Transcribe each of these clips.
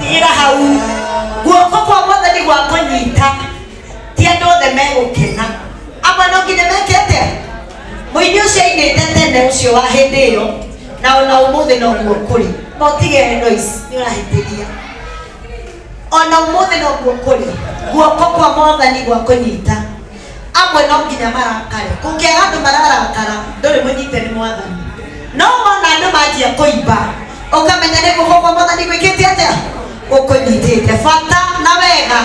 Tigĩra hau. Guoko kwa Mwathani gwa kũnyita ti andũ othe megũkena. Amwe no nginya meke atĩa? Mũini ũcio ainĩte tene ũcio wa hĩndĩ ĩyo na ona ũmũthĩ noguo kũrĩ. No ũtige noise, nĩ ũrahĩtĩria. Ona ũmũthĩ noguo kũrĩ. Guoko kwa Mwathani gwa kũnyita amwe no nginya marakare. Kũngĩaga andũ mararakara ndũrĩ mũnyite nĩ Mwathani. No wona andũ manjia kũimba ũkamenya nĩ guoko kwa Mwathani gwĩkĩte atĩa? Gũkũnyitĩte. Bata na wega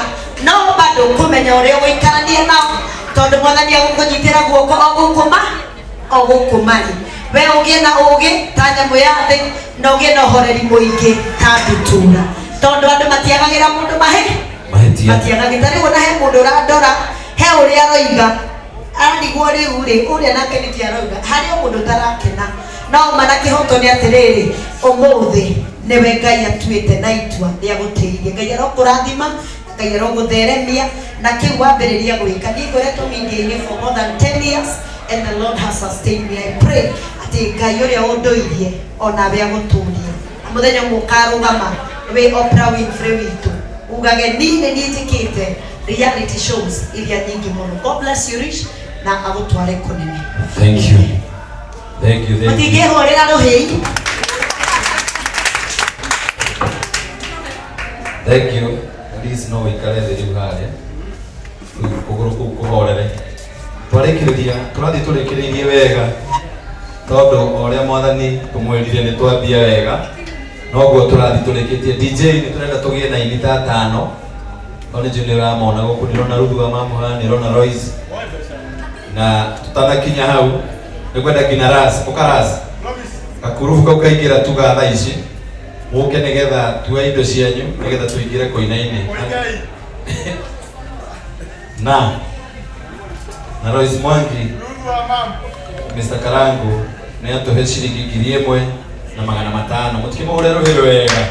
no bado kũmenya ũrĩa ũgũikarania nao tondũ Mwathani agũkũnyitĩra guoko o gũkũ ma o gũkũ marĩ. We ũgĩe na ũgĩ ta nyamũ ya thĩ na ũgĩe na ũhoreri mũingĩ ta ndutura, tondũ andũ matiagagĩra mũndũ mahĩ Mahĩtia. Matiagagĩra. Ta rĩu ona he mũndũ ũrandora, he ũrĩa aroiga ararigwo rĩu rĩ ũrĩa nake nĩkĩ arauga harĩ o mũndũ ũtarakena. No ma na kĩhoto nĩ atĩrĩrĩ, ũmũthĩ nĩwe Ngai atuĩte na itua rĩa gũtĩithia. Ngai arokũrathima, Ngai arogũtheremia na kĩu wambĩrĩria gwĩka. Niĩ ngoretwo media-inĩ for more than 10 years and the Lord has sustained me. I pray atĩ Ngai ũrĩa ũndũirie onawe agũtũrie, na mũthenya ũmwe ũkarũgama wĩ Oprah Winfrey witũ ugage niĩ nĩ niĩ njĩkĩte reality shows iria nyingĩ mũno. God bless you Rich na agũtware kũnene. Thank you. Thank you, thank you. Mũtingĩhũrĩra rũhĩ. Thank you. Please no ũikare thĩ rĩu harĩa. Rĩu kũgũrũ kũu kũhorere. Twarĩkĩrĩria, tũrathiĩ tũrĩkĩrĩirie wega tondũ o ũrĩa Mwathani tũmwĩrire nĩ twambia wega noguo tũrathiĩ tũrĩkĩtie. DJ nĩ tũrenda tũgĩe na aini ta atano tondũ nĩ njũĩ nĩ ũramona gũkũ, ndĩrona Ruthu wa Mamuha, ndĩrona Royce, na tutanakinya hau nĩ kwenda nginya Ras, ũka Ras, gakurubu kau kaingĩra tuga thaa ici mũke nĩgetha tuoe indo cianyu nĩgetha tũingĩre kũina-inĩ na Royce Mwangi. Mr. Karangu nĩ atũhe ciringi 1500. Mũtikĩmũhũre rũhĩ wega.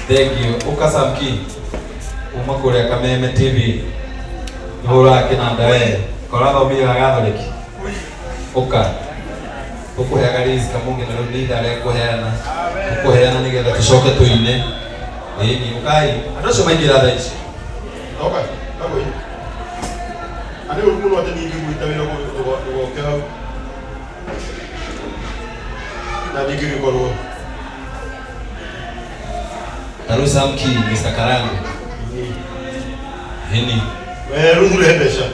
Thank you. Ũka Samki kuma kũrĩa Kameme TV nĩhũraga kĩnanda we korathomire wa Gathoriki, ũka tũkũheaga Liz Kamungi na rĩu nĩ ithaa rĩa kũheana, tũkũheana nĩgetha tũcoke tũine. Ĩni ũkai andũ acio maingĩra thaa ici. Oka, kagoi. Ani ũru mũno atĩ ningĩ gwĩta wĩra ndũgoke hau. Na ningĩ gĩkorwo. Ta rĩu Samki, Mr. Karangu hini. We Ruthu rehe mbeca.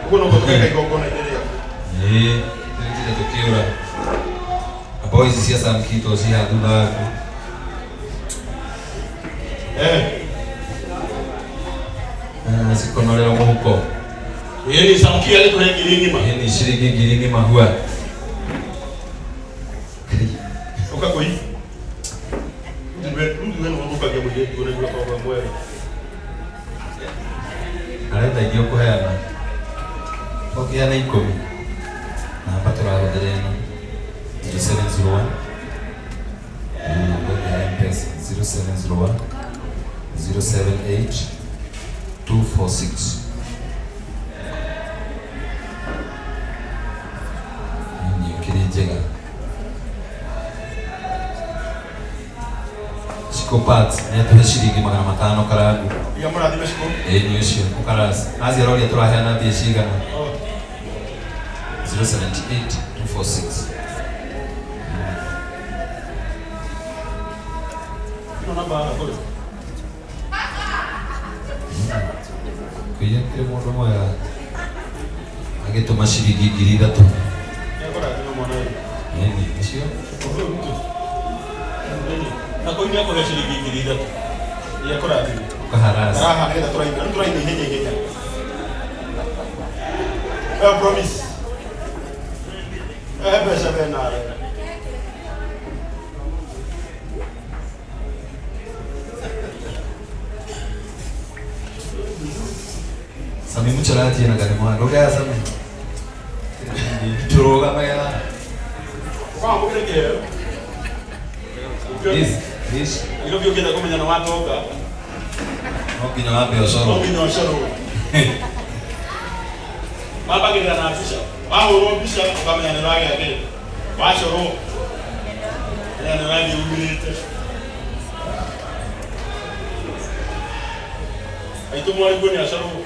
Ũguo noguo tũgeka igongona-inĩ rĩaku. Ĩĩ, tũrĩtire tũkĩũra na boys cia Samki to ciha thutha waku. Eh. Ah, cikonorera mũhuko. Ĩĩ ni Samki agĩtũhe 1000. Ĩĩ ni ciringi 1000 hua. Ũka kũi. Ruthu we nĩwe ũthũkagia mũirĩtu ũrĩa akoragwo e mwega. Arenda ingĩ ũkũheana. Ũkĩheana 10. Namba tũrahũthĩra ĩno. 0701. Namba ya M-Pesa 0701 078 246. Nĩ ũkĩrĩ njega. Shiko Parts nĩ atũhe ciringi 500 Karangu. Iga mũrathime Shiko. Ĩĩ nĩ ũcio ũkarasi. Nazi aroria tũraheana mbia cigana. 078 246. Ĩno namba kũrĩ. Kũiya kĩrĩ mũndũ mwega agĩtũma ciringi 3000. Nĩakũrathima mwana ũyũ. Ĩni ũcio. Ũndũ ũyũ witũ. Na kũu nĩakũhe ciringi 3000. Nĩakũrathima. Ũkaharasi. Raha nĩgetha tũraina. Rĩu tũraina ihenya ihenya. Eh, promise. Eh, mbeca we nawe. Sami mucharatie na kanimwa. Ndũkaya Sami. Tũrũgamaga. Ũkamũkĩre kĩheo. This, this. Nairobi ũkĩenda kũmenya nĩ watonga. No nginya wambe ũcorwo. No nginya ũcorwo. Mambagĩrĩra na mbica. Wahũrwo mbica ũkamenya nĩ ũragĩa kĩ. Wacorwo. Menya nĩ ũrathiĩ umĩrĩte. Aitũ mwarĩguo nĩ acorwo.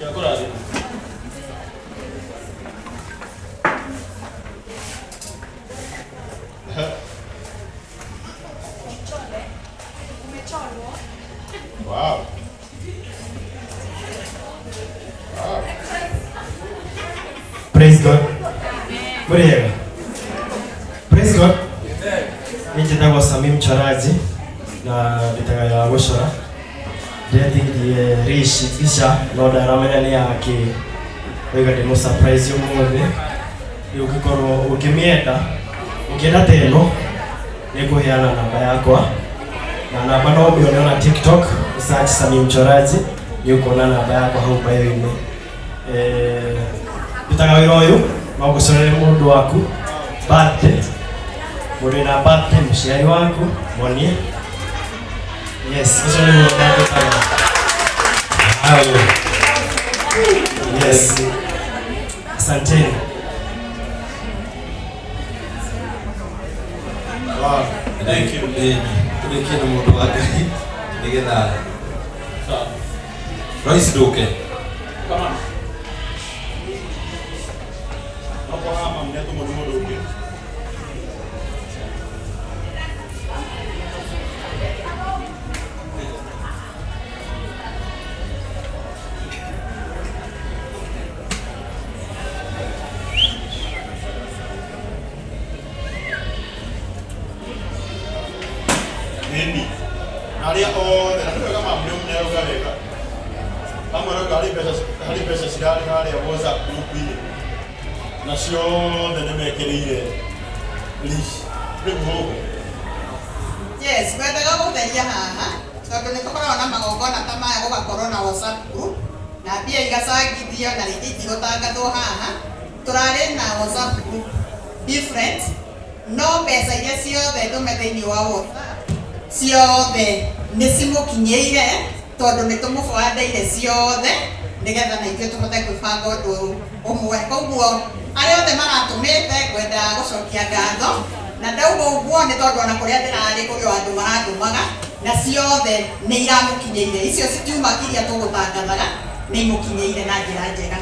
Ya kũrathima. Wow. Wow. Praise God. Muriega. Praise God. Niĩ njĩtagwo Sami Mchoraji na ndutaga wĩra wa gũcora. Ndĩretigirie Rishi mbica no ndaramenya nĩ yake. Ndauga ndĩmũ surprise ũmũthĩ. Rĩu ũngĩkorwo ũngĩmĩenda, ũngĩenda ta ĩno, nĩngũheana namba yakwa na namba no ũmĩone ona TikTok, search Sami Mchoraji nĩ ũkuona namba yakwa hau bio-inĩ. Eh, ndutaga wĩra ũyũ no ngũcorere mũndũ waku birthday, mũndũ wĩna birthday, mũciari waku monie. Yes, ũcio nĩguo ndandĩkaga. Yes. Asanteni. Wow. Thank you. Tũrĩkie na mũndũ wa Ngai nĩgetha Royce ndũke. Come on. No kũhama mnetũmwo nĩ mũndũ ũngĩ. Ĩni. Na arĩa othe, na nĩ wega mamu nĩ arauga wega. Mamwe arauga harĩ mbeca cirarĩ harĩa WhatsApp group-inĩ. Na ciothe nĩ mekĩrĩire leash. Rĩu ũguo. Yes, ngwendaga gũtheria haha tondũ nĩ tũkoragwo na magongona ta maya gũgakorwo na WhatsApp group na mbia igacangithio na rĩngĩ itigũtangathwo haha. Tũrarĩ na WhatsApp group different no mbeca iria ciothe ndũme thĩinĩ wa WhatsApp ciothe nĩ cimũkinyĩire tondũ nĩ tũmũbandĩire ciothe nĩgetha na ithuĩ tũhote gwĩbanga ũndũ ũmwe. Koguo arĩa othe maratũmĩte ngwenda gũcokia ngatho na ndauga ũguo nĩ tondũ ona kũrĩa ndĩrarĩ kũrĩ o andũ maratũmaga na ciothe nĩ iramũkinyĩire. Icio citiuma iria tũgũtangathaga nĩ imũkinyĩire na njĩra njega.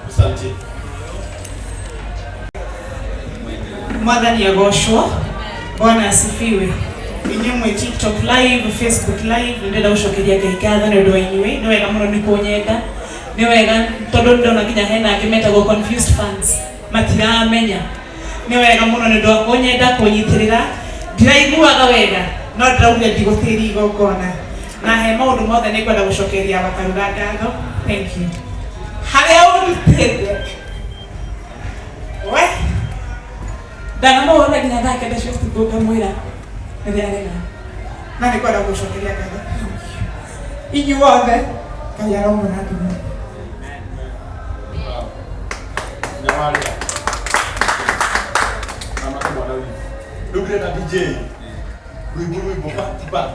Asante. Mwathani agocwo. Bwana asifiwe. Inyuĩ mwĩ TikTok live, Facebook live, nĩ ndĩrenda gũcokeria Ngai ngatho nĩ ũndũ wa inyuĩ. Nĩ wega mũno nĩ kũnyenda. Nĩ wega tondũ ndĩrona nginya hena angĩ metagwo confused fans. Matiramenya. Nĩ wega mũno nĩ ũndũ wa kũnyenda, kũnyitĩrĩra. Ndiraiguaga wega, no ndĩraugire ndigũtĩria igongona. Na he maũndũ mothe nĩ ngwenda gũcokeria Wakaruga ngatho. Thank you. Harĩa ũrutĩte. We. Ndanamũhũrĩra nginya thaa kenda cia ũtukũ ngamwĩra nĩndĩrarega. Na nĩ kwenda gũcokeria ngatho. Inyuothe, Ngai aromũrathima. Nyamaria. Mama mwana witũ. Rĩu ndĩrenda DJ. Rwĩmbo rwĩmbo back to back.